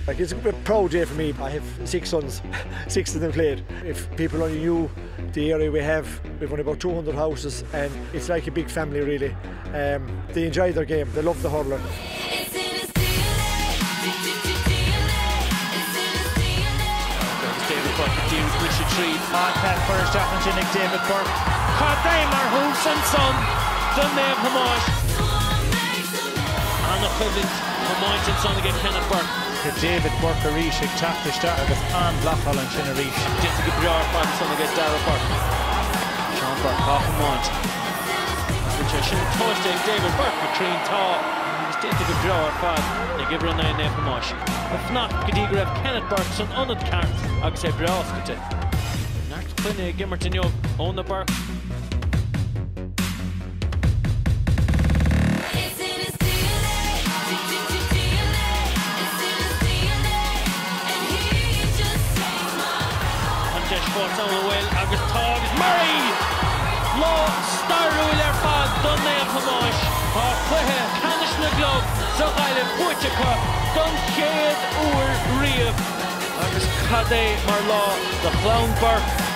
Like it's a proud day for me. I have six sons, six of them played. If people only knew the area we have, we've only about 200 houses and it's like a big family really. Um, they enjoy their game, they love the hurling. David Burke ag briseadh tríd. An-pheil curtha isteach ansin ag David Burke. Cad é mar thús ansan do Naomh Thomáis. An-choimhlint tiomáinte ansan aige Kenneth Burke. David Burke arís ag teacht isteach agus an-bhlocáil ansin arís. Déanta go breá ar fad ansan aige Darragh Burke. Seán Burke á thiomáint. Bhfuil sé sin tomhaiste ag David Burke go cruinn? Tá agus déanta go breá ar fad ag uimhir a 9 Naomh Thomáis. Ag fanacht go dtí go raibh Kenneth Burke san ionad ceart agus é breá oscailte. Neart clainne ag imirt inniu ó na Burkes. An deis fós ann an bhfuil agus tá agus Murray! Lá stairiúil ar fad do Naomh Thomáis. Tá cluiche ceannais na gclub sa Ghaillimh buaite acu don chéad uair riamh. Agus cad é mar lá do chlann Burke!